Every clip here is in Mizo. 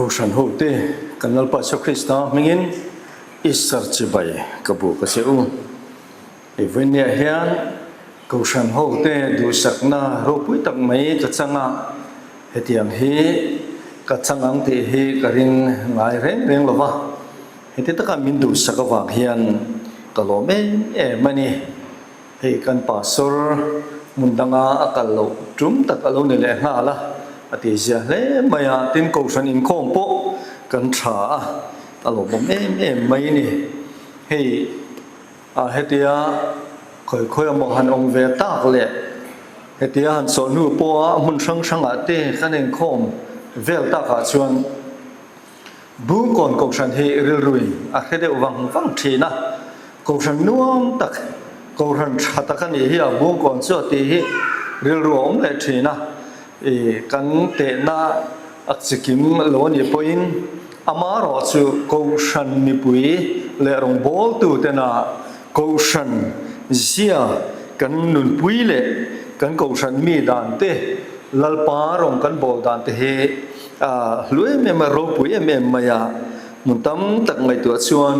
Kohhran hote kan Lalpa Isua Krista hmingin Easter chibai ka buk a che u. Hei vawinia hian Kohhran hote duhsakna ropui tak mai ka chang a, hetiang hi ka chang ang tih hi ka ring ngai reng reng lo va, heti taka min duhsak avang hian ka lawm em em a ni. Hei kan pastor hmun danga a kal loh tum tak a lo ni leh nghal a, a ti zia hle mai a, tin kohhran inkhawm pawh kan tha a, a lawmawm em em mai a ni. Hei a hetia khawi khawi emaw han awm ve tak leh hetia han sawh hnu pawha hmun hrang hrangah te kan inkhawm vel takah chuan, Bungkawn Kohhran hi rilruin a hre deuh vang vang thin a, Kohhran nuam tak, Kohhran tha tak a nih hi a Bungkawn chu a tih hi rilru a awm leh thin a, i kan tehna a chikim lo a nih pawhin amaherawh chu Kohhran mipui leh rawngbawltu tena Kohhran zia kan nunpui leh kan Kohhran mi dan te, Lalpa rawng kan bawl dan te hi A hlu em em a, ropui em em mai a, hmun tam tak ngaihtuah chuan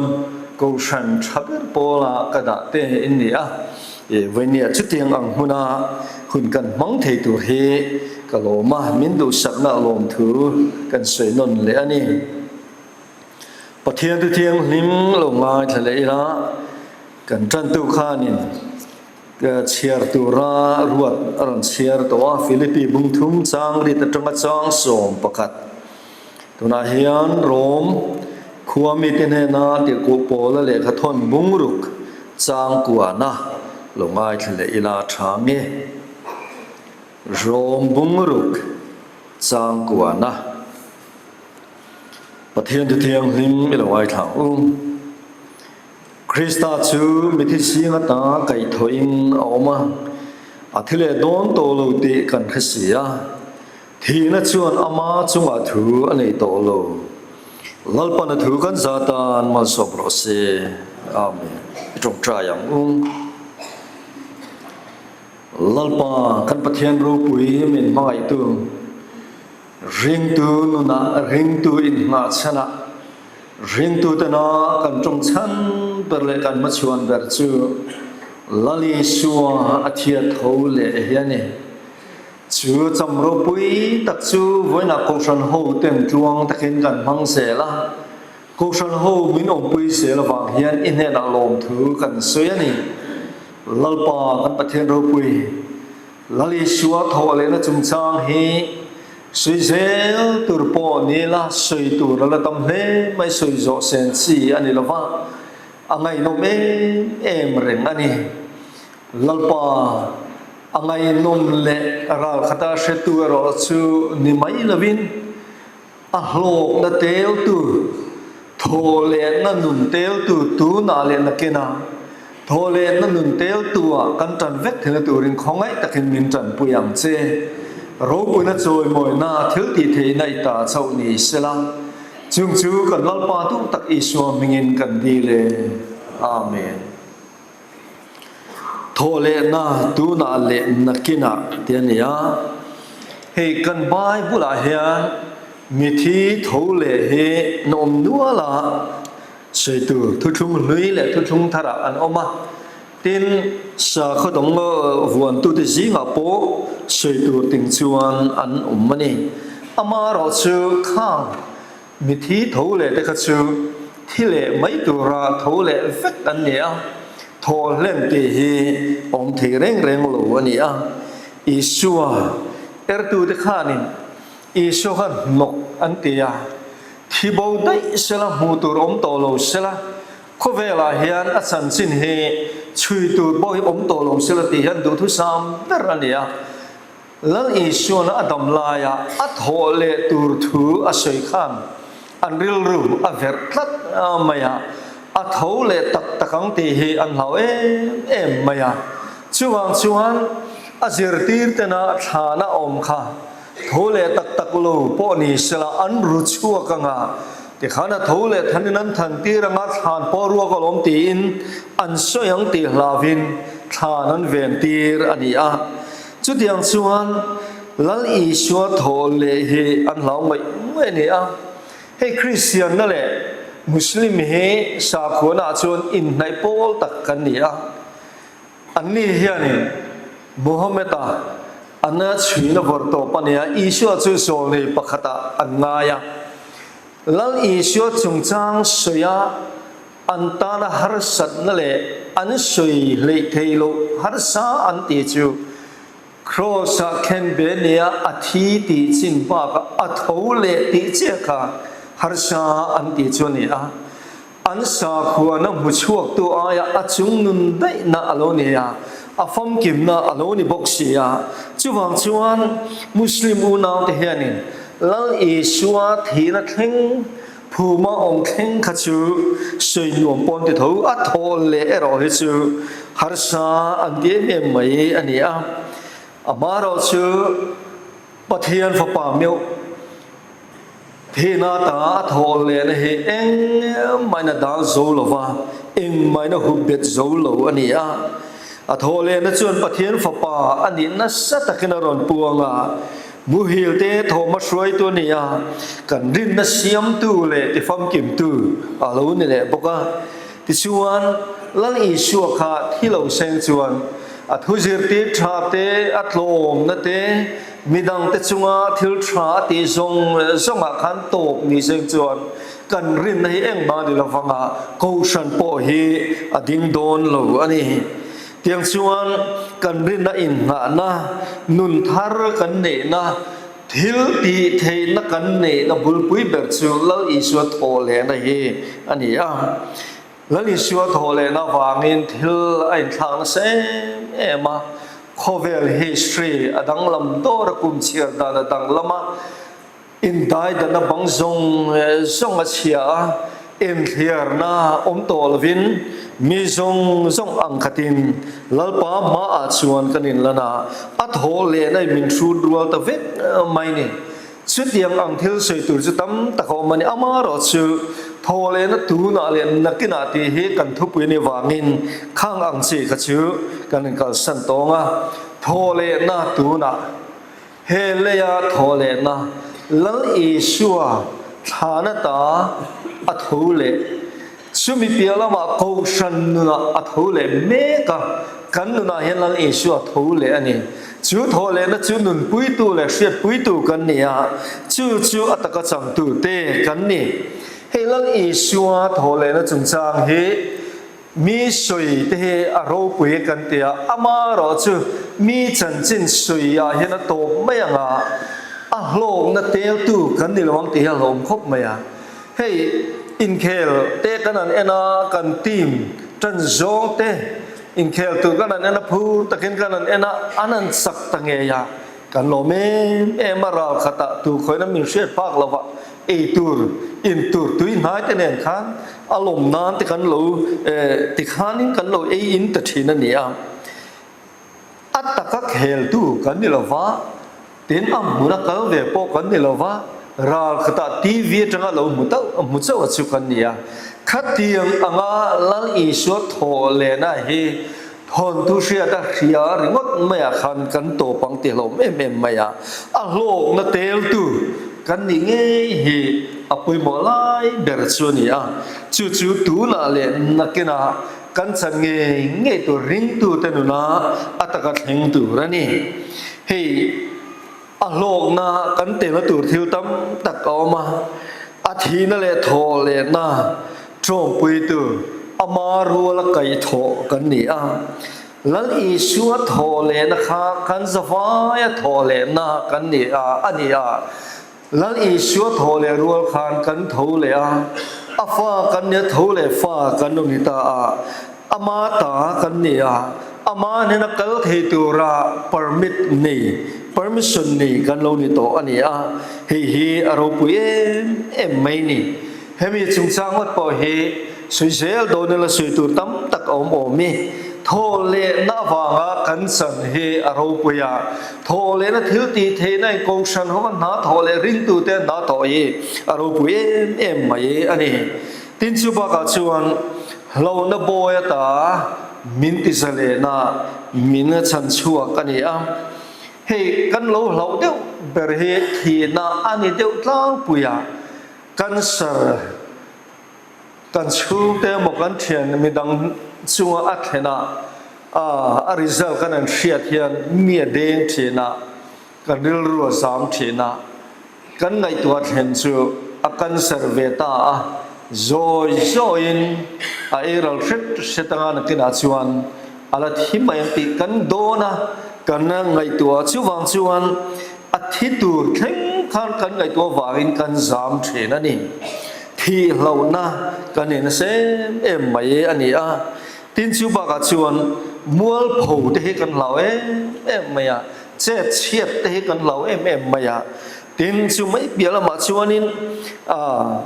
Kohhran tha ber pawla ka dah te in ni a, i Vainia chutiang ang hmuna hun kan hmang thei tur hi ka lawm a, min duhsakna lawmthu kan sawi nawn leh a ni. Pathian thu thianghlim lo ngaithla leh ila kan tantu khanin Chhiar tura ruat a rawn chhiar tawh a, Philippi bung thum chang rit atanga chang 11. Tunah hian Rom khua mite hnena tirhkuh pawla lehkha thawn bung ruk chang kuana lo ngaithla leh ila tha nge. Rom bung ruk chang kuana Pathian thu thianghlim i lo ngaithla ang u. Krista chu mithi zing ata kaihthawhin a awm a, a thi leh dawn tawh lo tih kan hre si a, thihna chuan ama chungah thu a nei tawh lo. Lalpan a thu kan za tan malsawm rawh se. Amen. I tawngtai ang u. Lalpa kan Pathian ropui min hmangaihtu, ringtu nunah ringtu inngahchhanah, Ringtutena kan ṭawng chhan ber leh kan hmachhuan ber chu Lal Isua a thiat tho leh hi a ni. Chu cham ropui tak chu vawiinah Kohhran ho ten tluang takin kan hmang zel a, Kohhran ho min awmpui zel avang hian i hnenah lawmthu kan sawi a ni. Lalpa kan Pathian ropui. Lal Isua thawh lehna chungchang hi sawi zel tur pawh ni la, sawi tur a la tam hle mai, sawi zawh sen chi a ni lo va, a ngaihnawm em em reng a ni. Lalpa a ngaihnawm leh ral khata hretu erawh chu ni mai lovin, A hlawkna teltu, thaw lehna nun teltu tunah leh nakinah, thaw lehna nun teltu-ah kan tan vek theihna turin khawngaih takin min tanpui ang che. Ropuina chawimawina thil tih theihna i ta chauh ni sela, chung chu kan Lalpa duh tak Isua hmingin kan dil e. Amen. Thaw lehna tunah leh nakinah ti a ni a, hei kan Bible-ah hian mithi tho leh hi na awm nual a, sawi tur thuthlung hlui leh thuthlung tharah an awm a, tin sakhaw dang vuantute zingah pawh sawi tur ting chuan an awm a ni. Amaherawhchu khang Mithi tho leh te kha chu thi leh mai tura tho leh vek an ni a, thaw hlem tih hi awm thei reng reng lo a ni a. Isua ertute khanin Isua kha hnawk an ti a, thi bo daih sela hmuh tur awm tawh lo sela, khawvelah hian a chanchin hi chhui tur pawh hi awm tawh lo sela tih hian duhthusam ber a ni a. Lal Isuana a dam laia a thawh leh tur thu a sawi khan an rilru a verh tlat mai a, a tho leh tak tak ang tih hi an hlau em em mai a. Chuvang chuan a zirtir tena thlana awm kha tho leh tak tak lo pawh ni sela an ru chhuak ang a, tikhan a tho leh thanin an than tir ang a, thlan pawh ruak alawm tiin an sawi ang tih hlauvin thlan an ven tir a ni a. Chutiang chuan Lal Isua thaw leh hi an hlau ngaih ngaih a ni a. Hei Kristianna leh Muslim hi sakhuana ah chuan inhnaih pawl tak kan ni a. Anni hianin Muhammad-a an chhuina vawrh tawp a nia, Isua chu zawlnei pakhatah an ngai a. Lal Isua chungchang sawia an tana harsatna leh an sawi hleih theih loh harsa an tih chu Kraws-ah khen be nia a thi tih chin bakah a tho leh tih chiah kha harsa an tih chu a ni a. An sakhuana hmu chhuaktu aia a chungnun daihna a lo ni a, a famkimna a lo ni bawk si a. Chuvang chuan Muslim unaute hianin Lal Isua thihna thleng phuma awm thleng kha chu sawi nuam pawn ti tho, a thaw leh erawh hi chu harsa an ti em em mai a ni a. Amaherawh chu Pathian Fapa meuh thihna ta a thaw lehna hi engmahina dal zo lo va, engmahina hup bet zo lo a ni a. A thaw lehna chuan Pathian Fapa a nih nasa takin a rawn puang a. Muhil te thawhma hruaitu a ni a, kan rinna siamtu leh tifamkimtu a lo ni leh bawk a. Tichuan, Lal Isua kha thi lo seng chuan a thu zirtir tha te, a tlawmna te, midangte chunga thil tha a tih zawng zawngah khan tawp ni seng chuan kan rinna hi engmah ni lovanga Kohhran pawh hi a ding dawn lo a ni. Tiang chuan kan rinna inngahna, nun thar kan neihna, thil tih theihna kan neihna bulpui ber chu Lal Isua thawhlehna hi a ni a. Lal Isua thawhlehna avangin thil a inthlak nasa em em a, khawvel history a danglam dawr a, kum chhiar dan a danglam a, Indaidana bang zawng zawng a chhia a, inthliarna awm tawh lovin mi zawng zawng ang khatin Lalpa hmaah chuan kan inlan a, a thaw lehna in min hrut rual ta vek mai ni. Chutiang ang thil sawi tur chu tam tak a awm a ni. Amaherawh chu thaw lehna tunah leh nakinah tih hi kan thupui a nih vangin khang ang chi kha chu kan inkalsan tawng a, thaw lehna tunah. He leia thawhlehna Lal Isua thlahna ta a tho leh, chumi piah lamah Kohhran nunah a tho leh mek a, kan nunah hian Lal Isua a tho leh a ni. Chu thawhlehna chu nunpuitu leh hriatpuitu kan ni a, chu chu a taka changtu te kan ni. Hei Lal Isua thawhlehna chungchang hi Mi sawi te hi a ropui kan ti a, amaherawh chu mi chanchin sawi ah hian a tawp mai ang a, a hlawkna teltu kan ni lo ang tih hi a hlawm khawp mai a. Hei inkhel te kan han en a, kan team tan zawng te inkhel tur kan han en a, phur takin kan han en a, an han chak ta ngei a, kan lawm em em a, ral khatah tur khawina min hriat phak lovah Ei tur, in tur tui hnai te nen khan a lawm nan te kan lo ti khanin kan lo ei in ta thin a ni a. A taka kheltu kan ni lo va, tin a hmuna kal ve pawh kan ni lo va, ral khatah TV atanga lo hmu tauh hmu chauh a chu kan ni a. Khatiang anga Lal Isua thawh lehna hi Thawnthu hriat a hria ringawt maiah khan kan tawp ang ti hlawm em em mai a, a hlawkna teltu kan nih ngei hi a pawimawh lai ber chu a ni a, chu chu tunah leh nakinah kan chan ngei ngei tur ringtute nuna a taka thleng tur a ni. Hei a hlawkna kan telna tur thil tam tak a awm a, a thihna leh thawh lehna Ṭawngpuitu ama ruala kaihthawh kan ni a, Lal Isua thawhlehna kha kan zavaia thawhlehna kan ni a, a ni a. Lal Isua thawhleh rual khan kan tho leh a, a fa kan ni a, tho leh fa kan lo ni ta a, ama ta kan ni a, ama hnena kal thei tura permit nei, permission nei kan lo ni tawh a ni a, hei hi a ropui em em mai ni. Hemi chungchang ngawt pawh hi sawi zel dawn ila sawi tur tam tak a awm awm i, thaw lehna avanga kan chan hi a ropui a, thaw lehna thil tih theihna in kohhran ho a hna thawh leh ringtute a hna thawh hi a ropui em em mai a ni. Tin chu bakah chuan hlauhna bawi ata min ti zalehna min chhan chhuak a ni a, hei kan lo hlauh deuh ber hi thihna a ni deuh tlangpui a. Cancer kan chhungte emaw kan thian midang chunga a thlen a, a result kan han hriat hian mi a deng thin a, kan rilru a zam thin a, kan ngaihtuah thlen chu a cancer ve ta a, zawi zawiin a eiral hret hret anga nakinah chuan a la thi mai ang tih kan dawn a, kan ngaihtuah chuvang chuan A thi tur thleng khan kan ngaihtuah vangin kan zam thin a ni. Thih hlauhna kan in nasa em em mai a ni a. Tin chu bakah chuan mualpho te hi kan hlau em em mai a, chet chhiat te hi kan hlau em em mai a. Tin chu mai piah lamah chuanin ah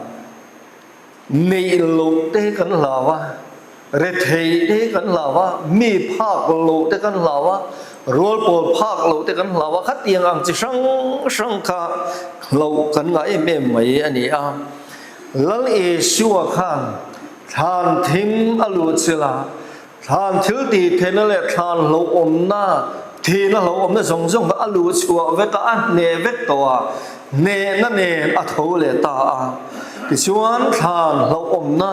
Neih loh te hi kan hlau a, retheih te hi kan hlau a, mi phak loh te kan hlau a, rual pawl phak loh te kan hlau a, khatiang ang chi hrang hrang kha hlauh kan ngah em em mai a ni a. Lal Isua khan thlan thim a luh chilh a, Thlan thil tih theihna leh thlan hlauhawmna, thihna hlauhawmna zawng zawng kha a luh chhuah vek a, a hneh vek tawh a, hnehna nen a tho leh ta a. Tichuan, thlan hlauhawmna,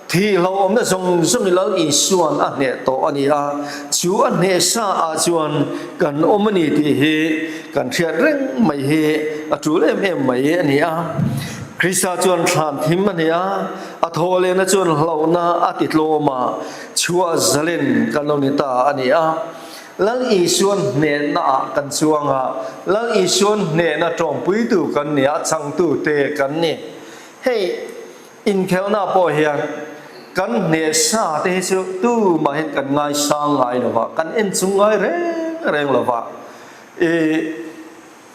thih hlauhawmna zawng zawng i Lal Isua'n a hneh tawh a ni a, chu a hneh sa ah chuan kan awm a ni tih hi kan hriat reng mai hi a tul em em mai a ni a. Krista chuan thlan thim a ni a. A thawhlehna chuan hlauhna a ti tlawm a, chhuah zalen kan lo ni ta a ni a. Lal Isuan hnehna ah kan chuang a, Lal Isuan hnehna tawmpuitu kan ni a, changtu te kan ni. Hei inkhelhna pawh hian kan hneh sa te hi chu tumahin kan ngaisang ngai lo va, kan en chung ngai reng reng lo va. I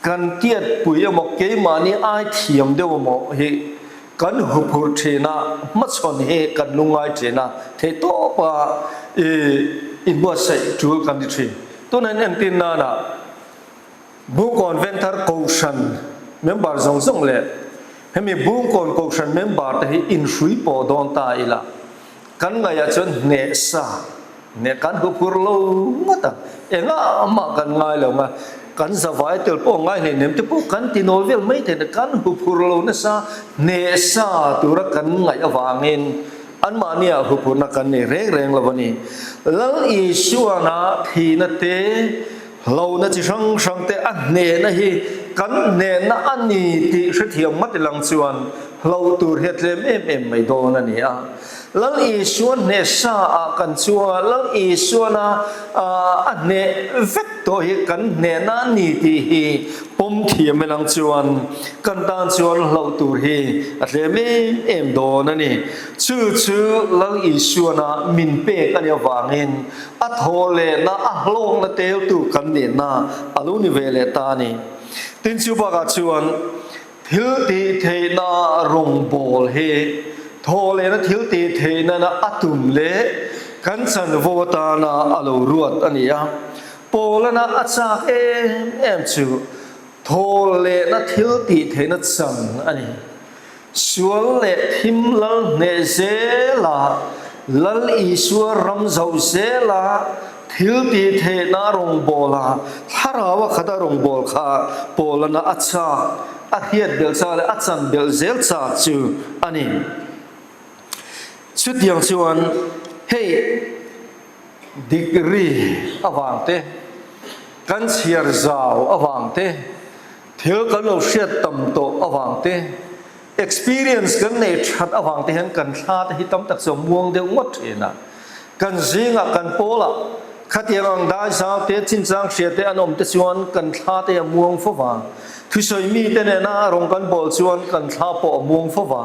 Kan tiatpui emaw keimahni ai thiam deuh emaw hi kan huphurh thin a, hmachhawn hi kan lungngai thin a, theihtawpa i inbuatsaih tul kan ti thin. Tunah hian entir nana Bungkawn Venthar Kohhran member zawng zawng leh hemi Bungkawn Kohhran member te hi inhrui pawh dawn ta ila kan ngaihah chuan hnehsa Hneh kan huphur lo ngawt a, engah mah kan ngai lo nga, kan zavai tel pawh ngai hlei nem te pawh kan ti nawl vel mai thei na, kan huphur lo nasa hneh sa tura kan ngaih avangin anmahniah huphurna kan nei reng reng lo a ni. Lal Isuana thihna te, hlauhna chi hrang hrang te a hnehna hi kan hnehna a ni tih hrethiam ngawt ilang chuan hlauh tur hi a tlem em em mai dawn a ni a. Lal Isuan hneh sa ah kan chuang a, Lal Isuana a hneh vek tawh hi kan hnehna a ni tih hi pawm thiam elang chuan kan tan chuan hlauh tur hi a tlem em em dawn a ni. Chu chu Lal Isuana min pek a nih avangin a thaw lehna a hlawkna teltu kan nihna a lo ni ve leh ta a ni. Tin chu bakah chuan Thil tih theihna rawngbâwl hi thawhlehna thil tih theihnana a tum leh kan chanvo atâna a lo ruat a ni a. Paulana a châk êm êm chu thawhlehna thil tih theihna chan a ni. Sual leh thim lal hneh zêla Lal Isua ram zauh zêla thil tih theihna rawngbâwla thlarau a khata rawngbâwl kha Paulana a châk, a hriat belh châk leh a chan belh zêl châk chu a ni. Chutiang chuan hei degree avang te, kan chhiar zau avang te, thil kan lo hriat tam tawh avang te, Experience kan nei that avang te hian kan thla te hi tam tak chu a muang deuh ngawt thin a. Kan zingah kan pawlah khatiang ang dai zau te, chinchang hria te an awm te chuan kan thla te hi a muang fo va. Thusawi mi te nena rawng kan bawl chuan kan thla pawh a muang fo va.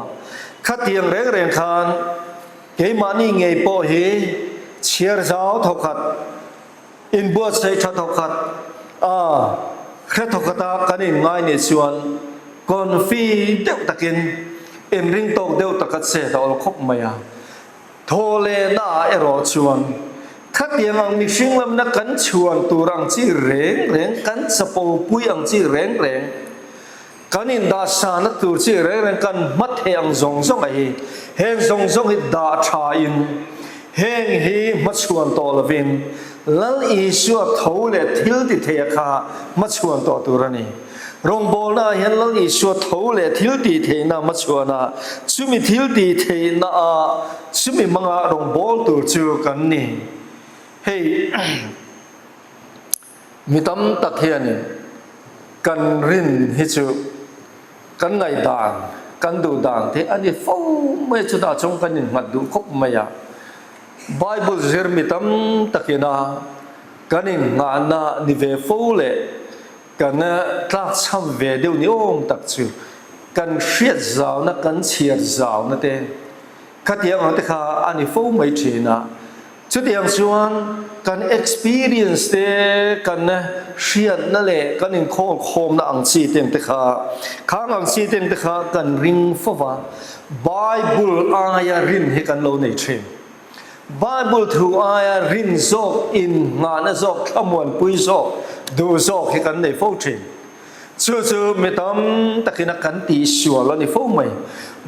Khatiang reng reng khan keimahni ngei pawh hi chhiar zau thawkhat Inbuatsaih tha thawkhat a hre thawkhata kan inngai nih chuan confi deuh takin inring tawk deuh taka chet a awl khawp mai a. Thaw lehna ah erawh chuan khatiang ang mihring lamna kan chhuan tur ang chi reng reng, kan chapo pui ang chi reng reng, kan indahsana tur chi reng reng kan hma thei ang zawng zawng a hi. Heng zawng zawng hi dah tha in heng hi hmachhuan tawh lovin Lal Isua tho leh thil ti thei a kha hmachhuan tawh tur a ni. Rawngbawlna ah hian Lal Isua tho leh thil tih theihna hmachhuan a, chumi thil tih theihna ah chumi hmanga rawngbâwl tur chu kan ni. Hei mi tam tak hianin kan rin hi chu kan ngaihdan, kan duh dan te a ni fo mai a, chutah chuan kan innghat duh khawp mai a. Bible zir mi tam takina kan innghahna ni ve fo leh kan tlakchham ve deuh ni awm tak chu kan hriat zauna, kan chhiar zauna te khatiang ang te kha a ni fo mai thin a. Chutiang chuan kan experience te, kan hriatna leh kan inkhawlkhawmna ang chi te ang te kha, khang ang chi te ang te kha kan ring fo va. Bible aia rin hi kan lo nei thin. Bible thu aia rin zawk, innghahna zawk, thlamuanpui zawk, duh zawk hi kan nei fo thin. Chu chu mi tam takin a kan tihsual a ni fo mai.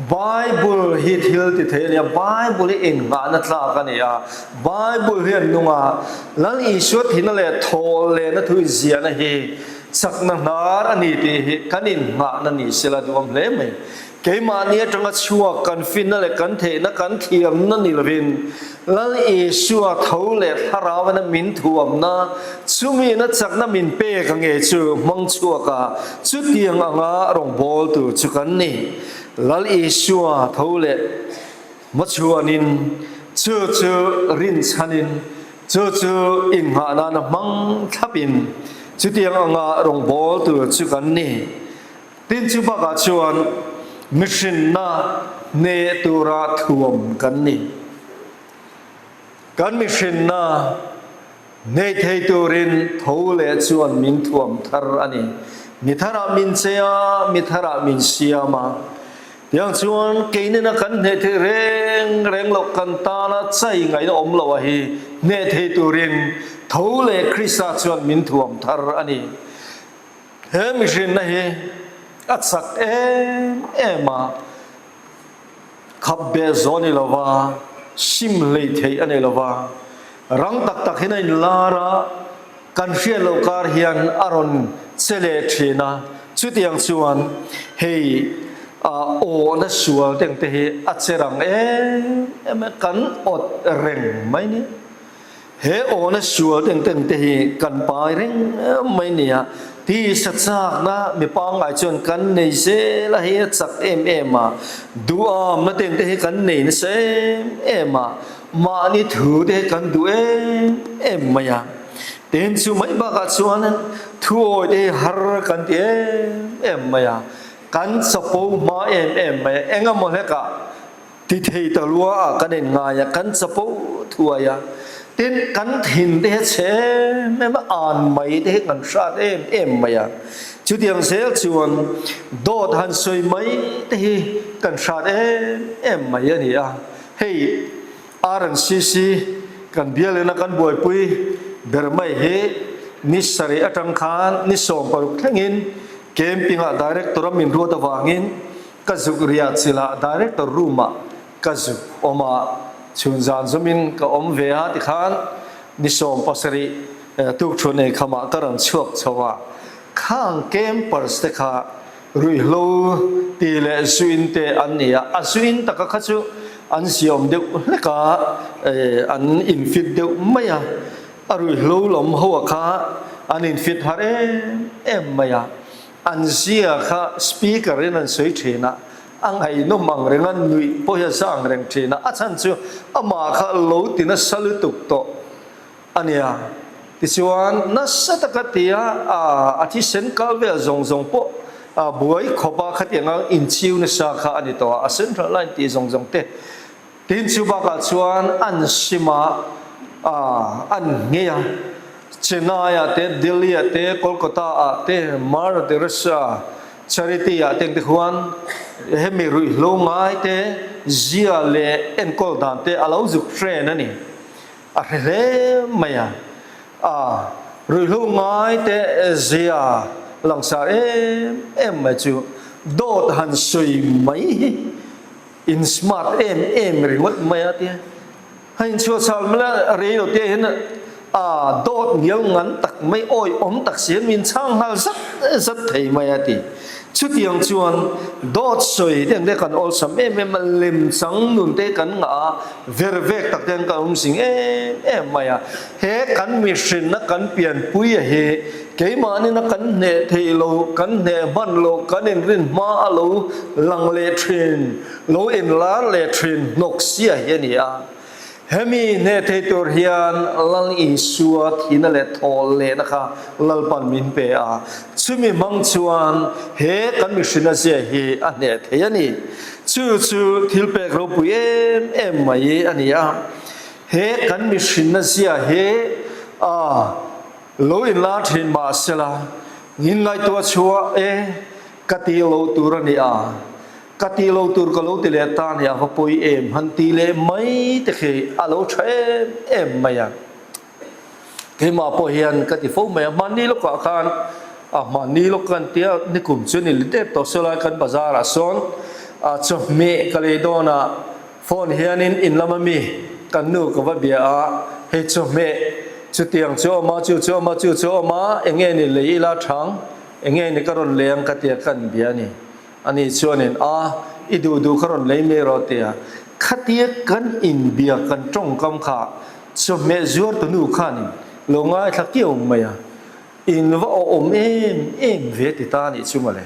Bible hi thil ti thei a ni a, Bible hi innghahna tlak a ni a, Bible hi an nung a, Lal Isua thihna leh thaw lehna thu inziahna hi chakna hnar a ni tih hi kan innghahna ni sela duhawm hle mai. Keimahni atanga chhuak kan finna leh kan theihna kan thiamna ni lovin Lal Isua tho leh thlarauina min thuamna, chumina chakna min pek a nge chu hmang chhuak a, chutiang anga rawngbâwl tur chu kan ni. Lal Isua tho leh hmachhuanin chu chu rinchhanin chu chu innghah nana hmang thlapin chutiang anga rawngbâwl tur chu kan ni. Tin chu bakah chuan mihrinna hneh tura thuam kan ni. Kan mihrinna hneh thei turin tho leh chuan min thuam thar a ni. Mi tharah min che a, mi tharah min siam a. Tiang chuan keinena kan hneh theih reng reng loh kan tana chai ngaihna awm loh a hi hneh thei turin tho leh Krista chuan min thuam thar a ni. He mihrinna hi a chak em em a, khap beh zawh a ni lo va, sim hlei theih a ni lo va, rang tak tak hian a inlar a, kan hriat loh kar hian a rawn che leh thin a, chutiang chuan hei awhna sual te ang te hi a che rang em em a, kan awt reng mai nia. He awna sual teng teng te hi kan pai reng mai nia, tisa chakna mi pangngai chuan kan nei zel a, hei a chak em em a, duhamna teng te hi kan nei nasa em em a, mahni thu te hi kan duh em em mai a, tin chu mai bakah chuan thuawi te hi har kan ti em em mai a, kan chapo hma em em mai a, engemaw hlekah Ti thei ta lua ah kan in ngai a, kan chapo thuai a, tin kan thin te hi a chhe em em a, an mai te hi kan hrat em em mai a, chutiang zel chuan dawt han sawi mai te hi kan hrat em em mai a ni a, hei RNCC kan bialena kan buaipui ber mai hi ni sarih atang khan ni 16 thlengin camping ah director a min ruat avangin Ka zuk riah chilh director room ah ka zuk awm a, chhun zan zawmin ka awm ve a tikhan ni 17 tukṭhuan ei khamah ka rawn chhuak chho a, khang campers te kha ruihhlo ti leh zuin te an ni a, a zuin taka kha chu an ziawm deuh hlek a, an infit deuh mai a, a ruihhlo lam ho ah kha an infit har em em mai a. An zia kha speaker in an sawi thin a, a ngaihnawm ang reng a, nuih pawh hi a za ang reng thin a, a chhan chu amah kha lo ti nasa lutuk tawh a nia. Tichuan nasa taka tia a thisen kal vel zawng zawng pawh buai khawp a khatianga inchiu nasa kha a ni tawh a, a central line tih zawng zawng te. Tin chu bakah chuan an sim a, an nghei a, Chennai ah te, Delhi ah te, Kolkata ah te, Mother Teresa Charity ah te ang te khuan hemi ruihhlo ngai te zia leh enkawl dan te a lo zuk hren a ni. A hre hle mai a, a ruihhlo ngai te zia langsar em em mai chu dawt han sawi mai hi In smart em em ringawt mai a tia. Hei inchhuah chhal mai la rei lo te hian A dawt ngial ngan tak mai awi awm tak si hian min chhang nghal zat zat thei mai a ti. Chutiang chuan dawt sawi te ang te kan awlsam em em a, lem chang nun te kan ngah a, ver vek tak te an kan awm zing em em mai a. He kan mihrinna kan pianpui a hi keimahnin a kan hneh theih lo, kan hneh hman lo, kan inrin hma a lo lang leh thin, lo inlar leh thin hnawk sia hi a ni a. Hemi hneh thei tur hian Lal Isua thihna leh thaw lehna kha Lalpan min pe a, chumi hmang chuan he kan mihrinna zia hi a hneh thei a ni. Chu chu thil pek ropui em em mai a ni a. He kan mihrinna zia hi a lo inlar thin mah sela, inngaihtuah chhuah e ka tih loh tur a ni a. Ka ti lo tur ka lo ti leh ta nia va pawi em han ti leh mai te khi a lo tha em em mai a. Keimah pawh hian ka ti fo mai a, hmanni lawkah khan a hmanni lawk kan tia nikum chu ni dep tawh saw lai kan bazar ah sawn a chawhmeh ka lei dawn a phone hianin in lama mi kan nu ka va bia a hei chawhmeh chutiang chu a awm a chu chu a awm a chu chu a awm a enge ni lei ila thang enge ni ka rawn leng ka tia kan bia a ni. Ani chuanin, A, i duh duh kha rawn lei mai rawh tia khatia kan inbia kan tawngkam kha chawhmeh zuar tunu khanin lo ngaithla kiau mai a, in va awhawm em em ve ti ta anih chu mawle.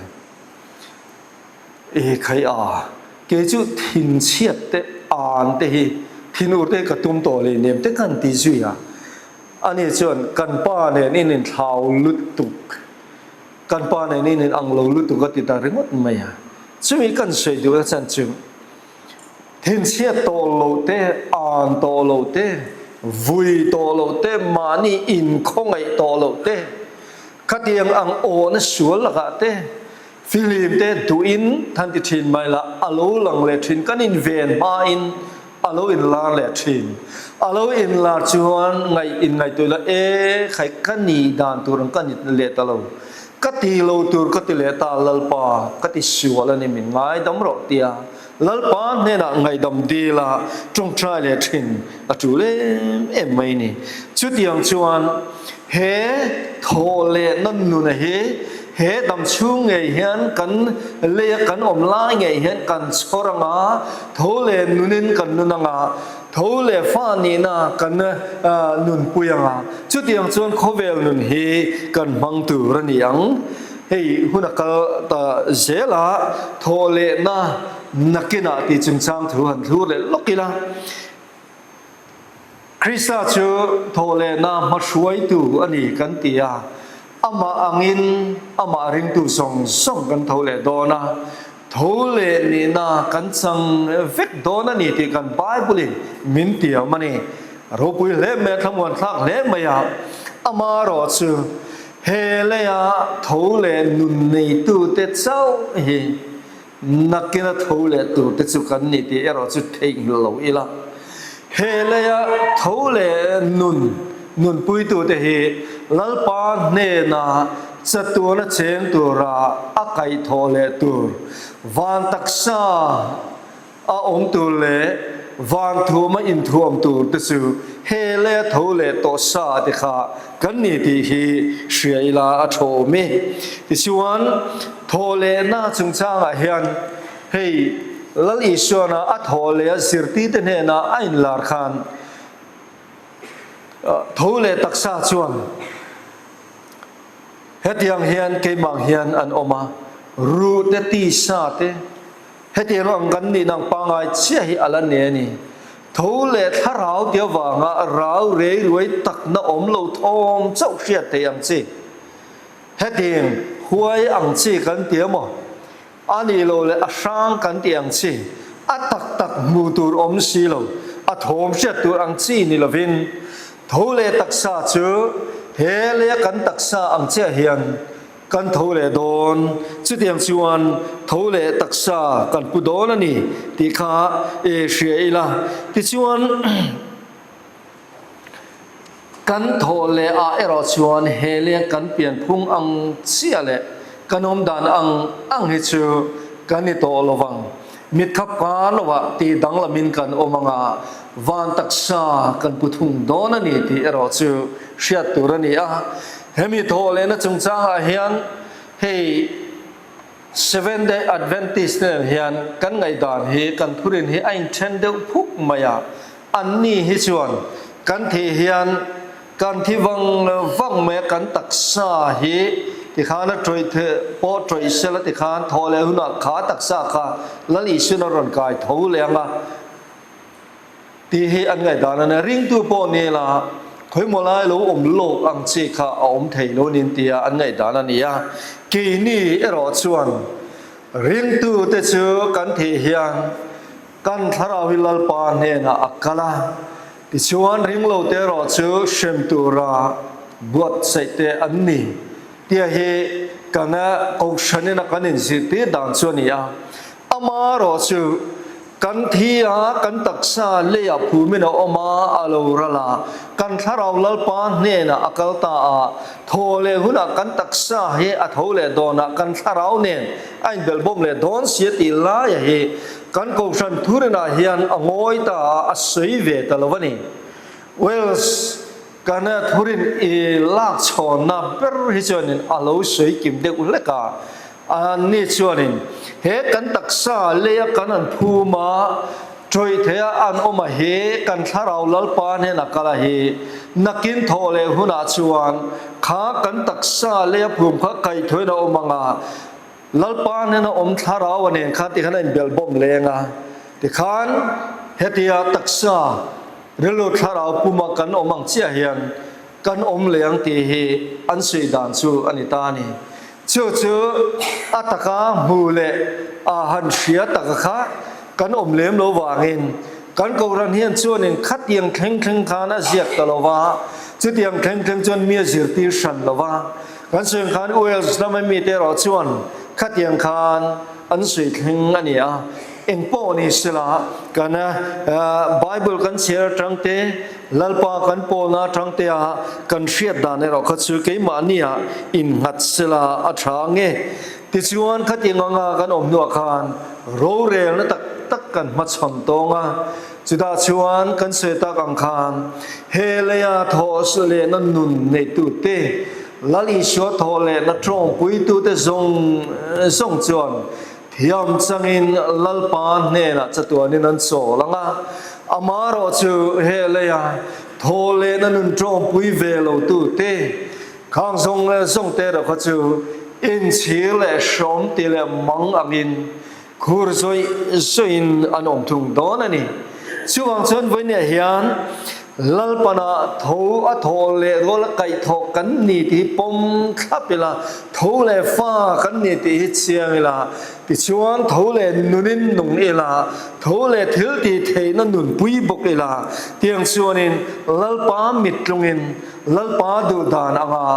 E khai a, kei chu thinchhiat te an te hi thinur te hi ka tum tawh leh nem te kan ti zui a, ani chuan kan pa nen in inthlau lutuk. Kan pa nen in in ang lo lutuk a ti ta ringawt mai a. Chumi kan sawi duh na chan chu thinchhiat tawh lo te, an tawh lo te, vui tawh lo te, mahni inkhawngaih tawh lo te, khatiang ang awhna sual lakah te, fihlim te duhin than ti thin mai la, a lo lang leh thin, kan inven hmain A lo inlar leh thin. A lo inlar chuan ngaih inngaihtuah ila, E, khai ka nih dan tur ang ka ni leh ta lo. Ka ti lo tur ka ti leh ta, Lalpa, ka ti sual a ni, min ngaidam rawh tia Lalpa hnenah ngaihdam dil a tawngtai leh thin a tul em em mai ni. Chutiang chuan he thawh lehna nuna hi he dam chhung ngei hian kan leia kan awm lai ngei hian kan chhawr ang a, Tho leh nunin kan nun anga, tho leh fa nihna kan nunpui anga, chutiang chuan khawvel nun hi kan hmang tur a ni ang. Hei hun a kal ta zel a, thawh lehna nakinah tih chungchang thu han thlur leh lawk ila. Krista chu thawh lehna hmahruaitu a ni kan ti a, amah angin amah ringtu zawng zawng kan tho leh dawn a, tho leh nihna kan chang vek dawn a ni tih kan Bible-in min tiam a ni. A ropui hle mai a, thlamuan thlak hle mai a, amaherawh chu he leia tho leh nun neitute chauh hi Nakina tho leh tur te chu kan ni tih erawh chu theihnghilh lo ila. He leia tho leh nun nunpuitute hi Lalpa hnena chatuana cheng tura a kaihthawh leh tur, van taksa a awm tur leh van thuama inthuam tur te chu he leia tho leh tawh sa te kha kan ni tih hi hria ila a tha awm e. Tichuan, thawh lehna chungchangah hian hei Lal Isuana a thawh leh a zirtirte hnena a inlar khan tho leh taksa chuan hetiang hian keimah hian an awm a, ruh te tisa te, Hetiang ang kan nih nang pangai chiah hi a la nei a ni. Tho leh thlarau ti avanga rau rei ruai takna awm lo thawm chauh hriat theih ang chi. Hetiang huai ang chi kan ti emaw, a nih loh leh a hrang kan tih ang chi, a tak tak hmuh tur awm si lo, a thawm hriat tur ang chi ni lovin, tho leh taksa chu he leia kan taksa ang chiah hian Kan tho leh dawn, chutiang chuan tho leh taksa kan pu dawn a ni tih kha e hria ila. Tichuan, kan thawh leh ah erawh chuan he leng kan pianphung ang chiah leh kan awm dan ang ang hi chu kan ni tawh lo vang. Mitkhap kar lovah tih danglamin kan awm anga van taksa kan pu thung dawn a ni tih erawh chu hriat tur a ni a. Hemi thawhlehna chungchangah hian hei Seventh Day Adventist te nen hian kan ngaihdan hi kan thurin hi a inthen deuh phuk mai a, anni hi chuan kan thih hian kan thi vang vang mai a, kan taksa hi tikhan a tawih the pawh tawih sela tikhan thawh leh hunah kha taksa kha Lal Isuan a rawn kai tho leh ang a. Tih hi an ngaihdan a nia. Ringtu pawh ni la, khawimaw lai lo awm lawk ang chi kha a awm thei lo nin tia an ngaihdan a ni a. Keini erawh chuan ringtute chu kan thih hian kan thlarau hi Lalpa hnenah a kal a, tichuan ringlote erawh chu hrem tura buatsaih te an ni tia hi kan kohhranin a kan inzirtir dan chu a ni a. Amaherawh chu Kan thi a, kan taksa leiah phumin a awm a, a lo ral a. Kan thlarau Lalpa hnenah a kal ta a, thaw leh hunah kan taksa hi a tho leh dawn a, kan thlarau nen a inbelhbawm leh dawn si a tih laia hi kan Kohhran thurinah hian a ngawi ta a, a sawi ve ta lo a ni. Wales kan thurin i lak chhawnna ber hi chuanin a lo sawi kim deuh hlek a, Anni chuanin he kan taksa leia kan an phum a, tawih theia an awm a hi kan thlarau Lalpa hnena kal a hi, nakin thawh leh hunah chuan kha kan taksa leia phum kha kaihthawin a awm ang a, Lalpa hnena awm thlarau a nen khan tikhan a inbelhbawm leng a, tikhan hetia taksa rilru thlarau puma kan awm ang chiah hian Kan awm leh ang tih hi an sawi dan chu a ni ta a ni. Chu chu a taka hmu leh a han hria taka kha kan awm lem lo vangin kan Kohhran hian chuanin khatiang thleng thleng khan a ziak ta lo va, chutiang thleng thleng chuan mi a zirtir hran lo va. Kan sawi ang khan Wales lama mite erawh chuan khatiang khan an sawi thleng a ni a. Eng pawh ni sela kan Bible kan chhiar atang te, Lalpa kan pawlna atang te a kan hriat dan erawh kha chu keimahnia innghat sela a tha nge? Tichuan khatiang anga kan awm hnuah khan rorelna tak tak kan hmachhawn tawng a, chutah chuan kan sawi tak ang khan he leia thawh lehna nun neitute, Lal Isua thawh lehna tawngpuitute zawng zawng chuan Thiam changin Lalpa hnenah chatuanin an chawl ang a, amaherawh chu he leia thaw lehna nun tawngpui ve lotute, khang zawng leh zawngte erawh kha chu inchhir leh hrawm ti leh mang angin khur zawih zawihin an awm thung dawn a ni. Chuvang chuan vawinia hian Lalpana tho a thawh leh rual a kaihthawh kan ni tih hi pawm thlap ila, tho leh fa kan ni tih hi chiang ila, tichuan tho leh nunin nung ila, tho leh thil tih theihna nunpui bawk ila, tiang chuanin Lalpa mittlungin Lalpa duhdan anga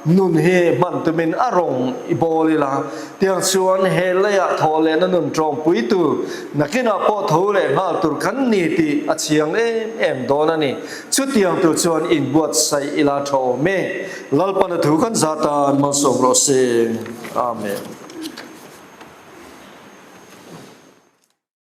Nun hi hman tumin a rawng i bawl ila, tiang chuan he leiah thawh lehna nun tawngpui tur nakinah pawh tho leh nghal tur kan ni tih a chiang em em dawn a ni. Chutiang tur chuan inbuatsaih ila tha awm e. Lalpana thu kan zah tan malsawm rawh se. Amen.